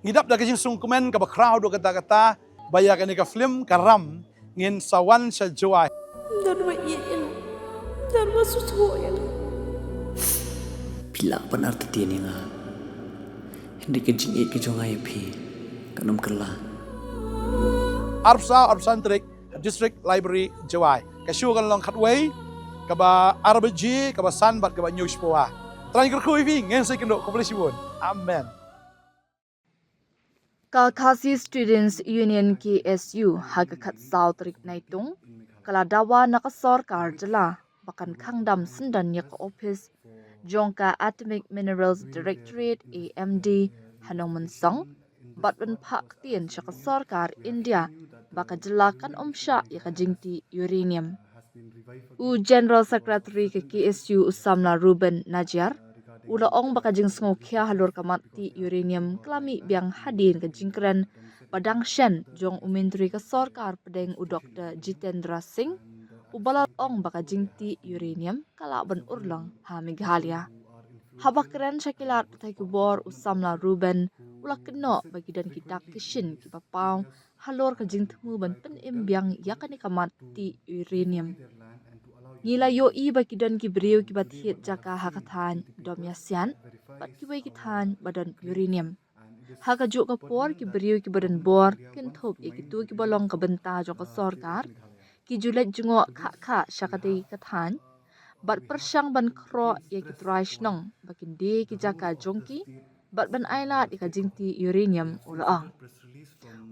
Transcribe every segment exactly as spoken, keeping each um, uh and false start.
Ngi dap da ka jingsngewkmen kaba khraw haduh katta katta ba ïa kane ka film Ka Ram ngin sa wan sha Jowai. Don ba ïeit ïa nga. Don ba sngewthuh ïa nga. Phi lah ban artatien ïa nga. Hynrei ka jingïeit ka jong nga ïa phi kan ym kylla. Arphew saw arphew san tarik ha District Library Jowai. Ka show kan long khatwei, kaba ar baje, kaba san bad kaba hynñiew shiphew. Trai kyrkhu ïa phi, ngin sa ïakynduh, khublei shibun. Amen. Ka Khasi Students Union K S U ha ka khatsaw tarik Naitung ka la dawa na ka sorkar jylla ba kan khang dam syndon ïa ka ophis jong ka Atomic Minerals Directorate, A M D, ha Nongmynsong, bad ban phah ktien sha ka sorkar India ba ka jylla kan ym shah ïa ka jingtih uranium. U General Secretary ka K S U, u samla Reuben Najiar, u la ong ba ka jingsngewkhia halor ka mat tih uranium ka la mih biang hadien ka jingkren ba dang shen jong u Myntri ka Sorkar Pdeng, u Doktor Jitendra Singh, uba la ong ba ka jingtih uranium ka lah ban urlong ha Meghalaya. Haba kren sha ki lad pathai khubor, u samla Reuben u la kynnoh ba ki don ki dak ki shin kiba paw halor ka jingthmu ban pynim biang ïa kane ka mat tih uranium. Ngi la ïohi ba ki don ki briew kiba thied jaka ha ka thaiñ Domiasian bad kiwei ki thaiñ ba don uranium. Ha kajuh ka por, ki briew kiba don bor kin thup ïa kito kiba long ka bynta jong ka sorkar, ki ju leit jngoh khah khah sha katei ka thaiñ bad pyrshang ban khroh ïa ki trai shnong ba kin die ki jaka jong ki bad ban ailad ïa ka jingtih uranium, u la ong.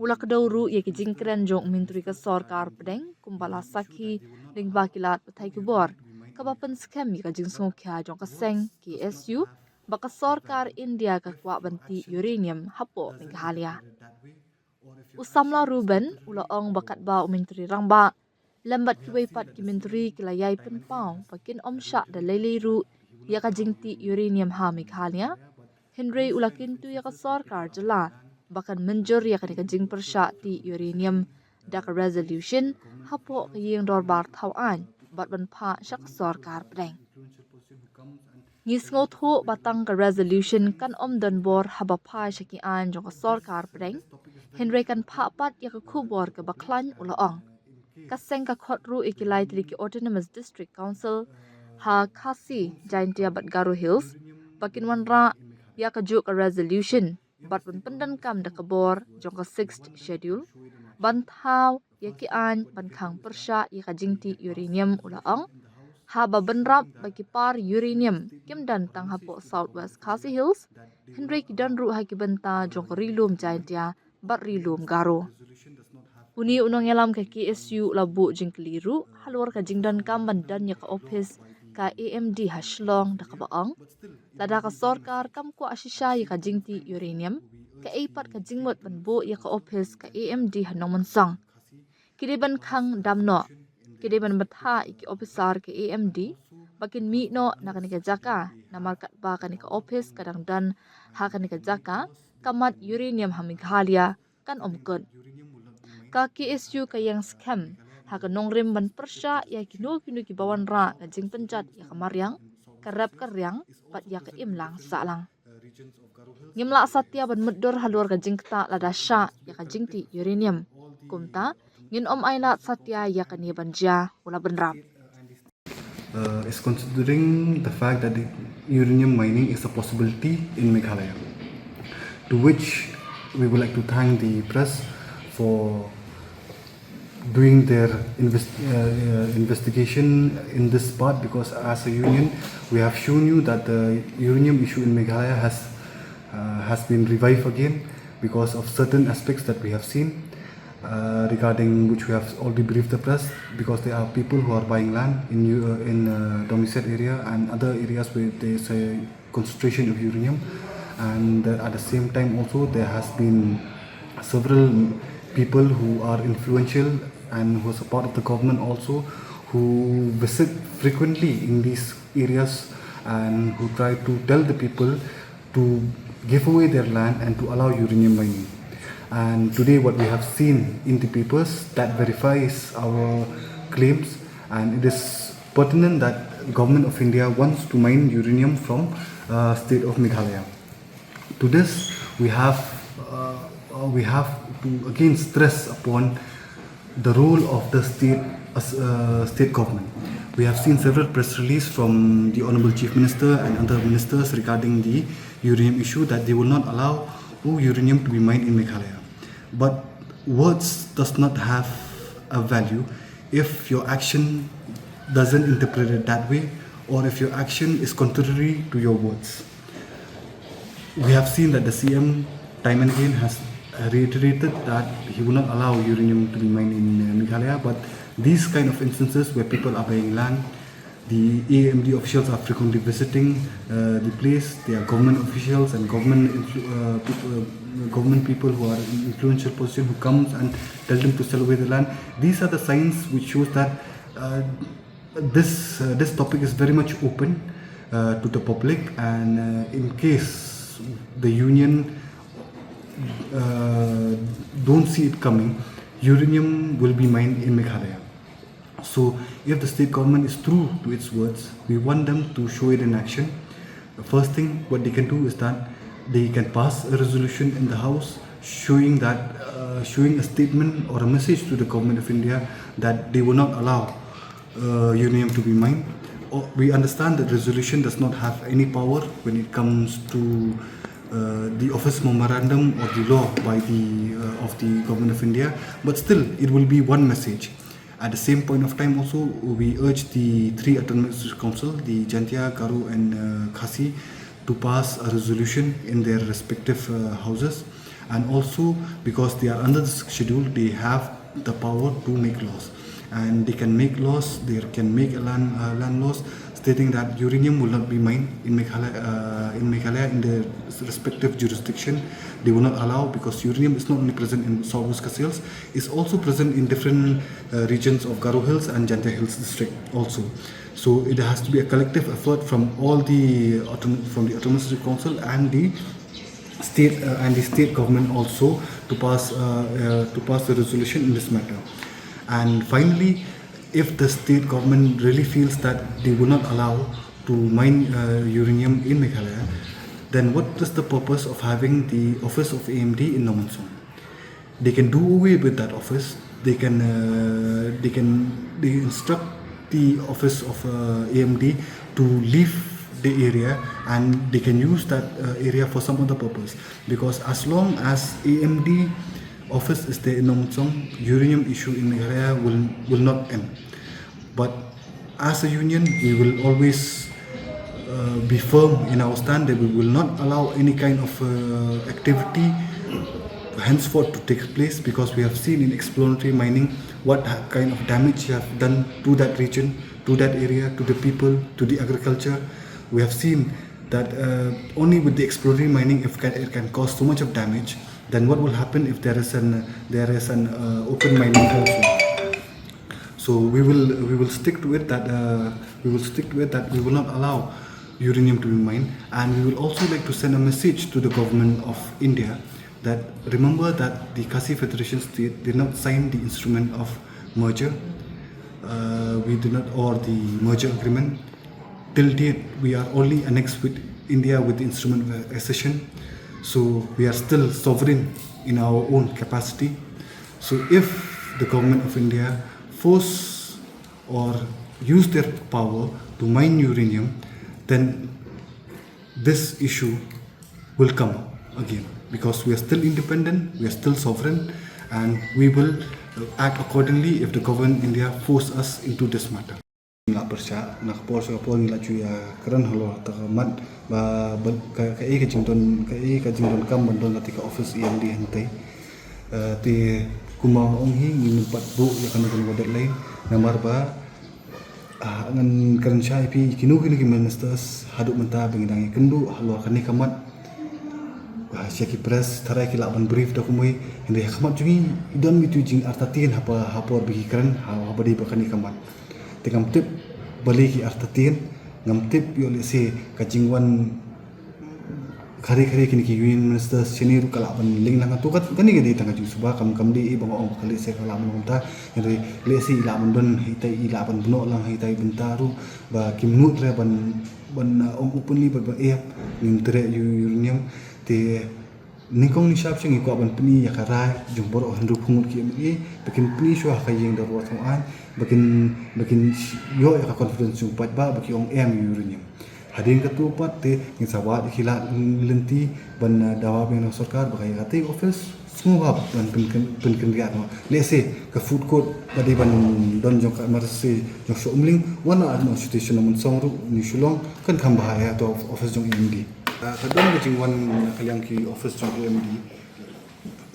U la kdew ruh ïa ki jingkren jong u Myntri ka Sorkar Pdeng kumba la sakhi lyngba ki lad pathai khubor, kaba pynskhem ïa ka jingsngewkhia jong ka seng K S U ba ka sorkar India ka kwah ban tih uranium hapoh Meghalaya. U samla Reuben u la ong ba katba u Myntri Rangbah lem bad kiwei pat ki myntri ki la ïai pynpaw ba kin ym shah da lei lei ruh ïa ka jingtih uranium ha Meghalaya, hynrei u la kyntu ïa ka sorkar jylla ba kan mynjur ïa kane ka jingpyrshah tih uranium da ka resolution hapoh ka ïing dorbar thaw aiñ bad ban phah sha ka sorkar pdeng. Ngi sngewthuh ba tang ka resolution kan ym don bor haba phai sha ki aiñ jong ka sorkar pdeng, hynrei kan phah pat ïa ka khubor kaba khlaiñ, u la ong. Ka seng ka khot ruh ïa ki lai tylli ki Autonomous District Council ha Khasi Jaintia bad Garo Hills ba kin wanrah ïa kajuh ka resolution bad ban pyndonkam da ka bor jong ka Sixth Schedule ban thaw ïa ki aiñ ban khang pyrshah ïa ka jingtih uranium, u la ong. Haba bynrap ba ki par uranium kim don tang hapoh South West Khasi Hills, hynrei ki don ruh ha ki bynta jong ka Ri Lum Jaintia bad Ri Lum Garo. Une u nongïalam ka K S U u la buh jingkylli ruh halor ka jingdonkam ban don ïa ka ophis ka A M D ha Shillong, da kaba ong, lada ka sorkar kam kwah shisha ïa ka jingtih uranium, kaei pat ka jingmut ban buh ïa ka ophis ka A M D ha Nongmynsong? Ki dei ban khang dam noh, ki dei ban bthah ïa ki ophisar ka A M D ba kin mih noh na kane ka jaka, namar katba kane ka ophis ka dang don ha kane ka jaka, ka mat uranium ha Meghalaya kan ym kut. Ka K S U ka ïeng skhem ha ka nongrim ban pyrshah ïa kino kino kiba wanrah ka jingpynjot ïa ka mariang, ka rep ka riang bad ïa ka imlang sahlang. Ngim lah satia ban mutdur halor ka jingktah lada shah ïa ka jingtih uranium. Kumta ngin ym ailad satia ïa kane ban jia, u la bynrap. Uh, is considering the fact that the uranium mining is a possibility in Meghalaya, to which we would like to thank the press for doing their invest, uh, uh, investigation in this part, because as a union we have shown you that the uranium issue in Meghalaya has uh, has been revived again because of certain aspects that we have seen, uh, regarding which we have already briefed the press, because there are people who are buying land in U- uh, in uh, Domiset area and other areas where there is a concentration of uranium, and uh, at the same time also there has been several people who are influential and who are part of the government also, who visit frequently in these areas and who try to tell the people to give away their land and to allow uranium mining. And today what we have seen in the papers that verifies our claims, and it is pertinent that Government of India wants to mine uranium from uh, state of Meghalaya. To this, we have Uh, we have to again stress upon the role of the state, uh, state government. We have seen several press releases from the Honorable Chief Minister and other ministers regarding the uranium issue, that they will not allow uranium to be mined in Meghalaya. But words does not have a value if your action doesn't interpret it that way, or if your action is contrary to your words. We have seen that the C M time and again has reiterated that he will not allow uranium to be mined in, uh, Meghalaya, but these kind of instances where people are buying land, the A M D officials are frequently visiting, uh, the place. They are government officials and government influ- uh, peop- uh, government people who are in influential position who comes and tell them to sell away the land. These are the signs which shows that, uh, this uh, this topic is very much open, uh, to the public, and, uh, in case the union, uh, don't see it coming, uranium will be mined in Meghalaya. So if the state government is true to its words, we want them to show it in action. The first thing what they can do is that they can pass a resolution in the House showing that, uh, showing a statement or a message to the government of India that they will not allow, uh, uranium to be mined. O- We understand that resolution does not have any power when it comes to, uh, the office memorandum or the law by the, uh, of the government of India, but still it will be one message. At the same point of time also, we urge the three autonomous council, the Jaintia, Garo and, uh, Khasi, to pass a resolution in their respective, uh, houses, and also because they are under the Sixth Schedule, they have the power to make laws, and they can make laws, they can make a land, uh, land laws stating that uranium will not be mined in Meghalaya, uh, in Meghalaya in their respective jurisdiction. They will not allow, because uranium is not only present in South West Khasi Hills, it's also present in different, uh, regions of Garo Hills and Jaintia Hills district also. So it has to be a collective effort from all the autom- from the autonomous council and the state, uh, and the state government also to pass, uh, uh, to pass the resolution in this matter. And finally, if the state government really feels that they will not allow to mine, uh, uranium in Meghalaya, then what is the purpose of having the office of A M D in Normanstown? They can do away with that office. They can, uh, they can they instruct the office of, uh, A M D to leave the area, and they can use that, uh, area for some other purpose, because as long as A M D office is there in Normanstown, uranium issue in Meghalaya will, will not end. But as a union, we will always, uh, be firm in our stand that we will not allow any kind of, uh, activity henceforth to take place, because we have seen in exploratory mining what ha- kind of damage you have done to that region, to that area, to the people, to the agriculture. We have seen that, uh, only with the exploratory mining, if can, it can cause so much of damage, then what will happen if there is an there is an, uh, open mining also? So we will we will stick to it that, uh, we will stick to it that we will not allow uranium to be mined, and we will also like to send a message to the government of India that remember that the Khasi Federation State did not sign the instrument of merger. Uh, we did not, or the merger agreement. Till date, we are only annexed with India with the instrument of accession. So we are still sovereign in our own capacity. So if the government of India force or use their power to mine uranium, then this issue will come up again, because we are still independent, we are still sovereign, and we will, uh, act accordingly if the government of India force us into this matter. Ngi la pyrshah, na ka por sha ka por ngi la ju ïa kren halor kata ka mat ba, ba ka, kaei ka jingdon, kaei ka jingdonkam ban don kata ka office A M D hangtei. Eh, te kumba nga ong hi, ngim pat buh ïa kano kano ka deadline, namar ba, ah, ngan kren shai ïa phi, kino kino ki ministers haduh mynta ba ngi dang ïakynduh halor kane ka mat. Ah, sha ki press, tharai ki lah ban brief da kumwei, hynrei ha khmat jong ngi i don mitu jingartatien haba, ha por ba ki kren, ha, haba dei ba kane ka mat. Te ngam tip balei ki artatien, ngam tip ïoh lehse ka jingwan khare khare kine ki union minister shane ruh ka lah ban link lang, to ka, kane ka dei tang ka jingsuba, kam, kam dei ba nga ong ba ka lehse ka lah ban long ta, hynrei lehse i lah ban don ha itai, i lah ban bynnoh lang ha itai bynta ruh ba kim nud re ban, ban, uh, ong openly ba, ba eh ngim treh ïa u, ïa u uranium. Te Nyngkong nyngshap shen ngi kwah ban pyni ïa ka rai jong baroh hynriew phew ngut ki MLA ba kin pyni shuwa ha ka ïing dorbar thong aiñ, ba kin ba kin ïoh ïa ka confidence jong paidbah ba ki ong em ïa u uranium. Hadien katto pat te ngin sa wad ïa ki lad lynti ban dawa biang na sorkar ba ka ïa katei office sngewbha ban pynkynriah noh. Lehse ka food court ba dei ban don jong ka MRSSA jong sha Umling, wan na station na Mynsong ruh, New Shillong, kan kham bha ïa to office jong EMD. Ka don ka jingwan na ka liang ki office jong EMD.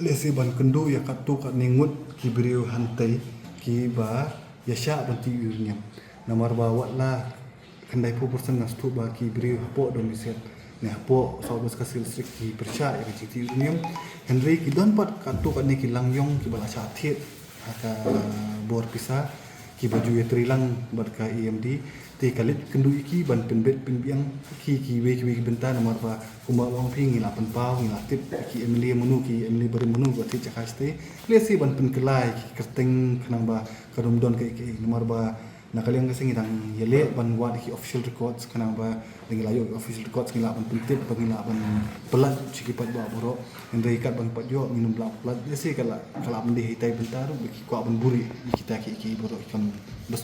Lehse ban kynduh ïa katto katne ngut ki briew hangtei kiba ïa shah ban tih uranium. Namar ba wat la khyndai phew percent nga sngewthuh ba ki briew hapoh Domiset ne hapoh South West Khasi Hills ki pyrshah ïa ka jingtih uranium. Hynrei ki don pat katto katne ki lang ïong kiba la shah thied ha ka bor pisa kiba ju ïatreilang bad ka EMD. Te ka leit kynduh ïa ki ban pynbit pynbiang ki kiwei kiwei ki bynta namar ba kumba ong phi ngi la pynpaw ngi la tip ki MLA mano ki MLA barim mano ba thied jaka shatei. Lehse ban pynkylla ïa ki kyrteng khnang ba ka dum don kaei kaei namar ba na ka liang ka seng ngi dang ïaleh ban wad ïa ki official records khnang ba ngi la ïoh official records ngi lah ban pyntip ba ngi lah ban pyllait sha ki paidbah baroh. Hynrei katba ngi pat ïoh ngim lah pyllait. Lehse ka lah ka lah ban dei ha itai bynta ruh ba ki kwah ban buhrieh ïa kita kiei kiei baroh ki kam bas.